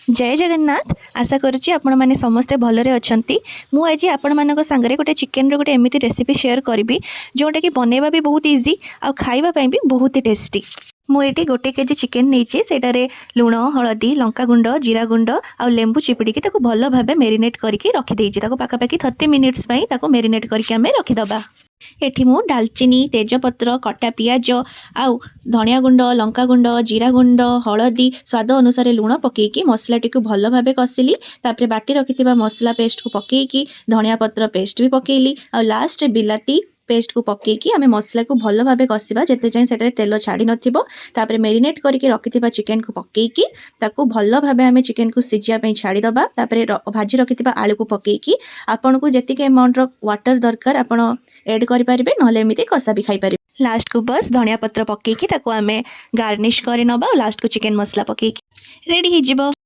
ଜୟ ଜଗନ୍ନାଥ। ଆଶା କରୁଛି ଆପଣମାନେ ସମସ୍ତେ ଭଲରେ ଅଛନ୍ତି। ମୁଁ ଆଜି ଆପଣମାନଙ୍କ ସାଙ୍ଗରେ ଗୋଟେ ଚିକେନର ଗୋଟେ ଏମିତି ରେସିପି ସେୟାର କରିବି, ଯେଉଁଟାକି ବନେଇବା ବି ବହୁତ ଇଜି ଆଉ ଖାଇବା ପାଇଁ ବି ବହୁତ ଟେଷ୍ଟି। ମୁଁ ଏଠି 1 କେଜି ଚିକେନ ନେଇଛି। ସେଇଟାରେ ଲୁଣ, ହଳଦୀ, ଲଙ୍କା ଗୁଣ୍ଡ, ଜିରା ଗୁଣ୍ଡ ଆଉ ଲେମ୍ବୁ ଚିପୁଡ଼ିକି ତାକୁ ଭଲ ଭାବେ ମେରିନେଟ୍ କରିକି ରଖିଦେଇଛି। ତାକୁ ପାଖାପାଖି 30 ମିନିଟ୍ସ ପାଇଁ ତାକୁ ମେରିନେଟ୍ କରିକି ଆମେ ରଖିଦେବା। ଏଠି ମୁଁ ଡାଲଚିନି, ତେଜପତ୍ର, କଟା ପିଆଜ ଆଉ ଧନିଆ ଗୁଣ୍ଡ, ଲଙ୍କା ଗୁଣ୍ଡ, ଜିରା ଗୁଣ୍ଡ, ହଳଦୀ, ସ୍ୱାଦ ଅନୁସାରେ ଲୁଣ ପକାଇକି ମସଲାଟିକୁ ଭଲ ଭାବେ କଷିଲି। ତାପରେ ବାଟି ରଖିଥିବା ମସଲା ପେଷ୍ଟକୁ ପକାଇକି ଧନିଆ ପତ୍ର ପେଷ୍ଟ ବି ପକାଇଲି ଆଉ ଲାଷ୍ଟରେ ବିଲାତି ପେଷ୍ଟକୁ ପକାଇକି ଆମେ ମସଲାକୁ ଭଲ ଭାବେ କଷିବା, ଯେତେ ଯାଏଁ ସେଠାରେ ତେଲ ଛାଡ଼ି ନଥିବ। ତାପରେ ମେରିନେଟ୍ କରିକି ରଖିଥିବା ଚିକେନକୁ ପକାଇକି ତାକୁ ଭଲ ଭାବେ ଆମେ ଚିକେନକୁ ସିଝିବା ପାଇଁ ଛାଡ଼ିଦେବା। ତାପରେ ଭାଜି ରଖିଥିବା ଆଳୁକୁ ପକାଇକି ଆପଣଙ୍କୁ ଯେତିକି ଆମାଉଣ୍ଟର ୱାଟର ଦରକାର, ଆପଣ ଏଡ଼୍ କରିପାରିବେ, ନହେଲେ ଏମିତି କଷା ବି ଖାଇପାରିବେ। ଲାଷ୍ଟକୁ ବସ୍ ଧନିଆ ପତ୍ର ପକାଇକି ତାକୁ ଆମେ ଗାର୍ନିଶ୍ କରିନେବା ଆଉ ଲାଷ୍ଟକୁ ଚିକେନ ମସଲା ପକାଇକି ରେଡ଼ି ହେଇଯିବ।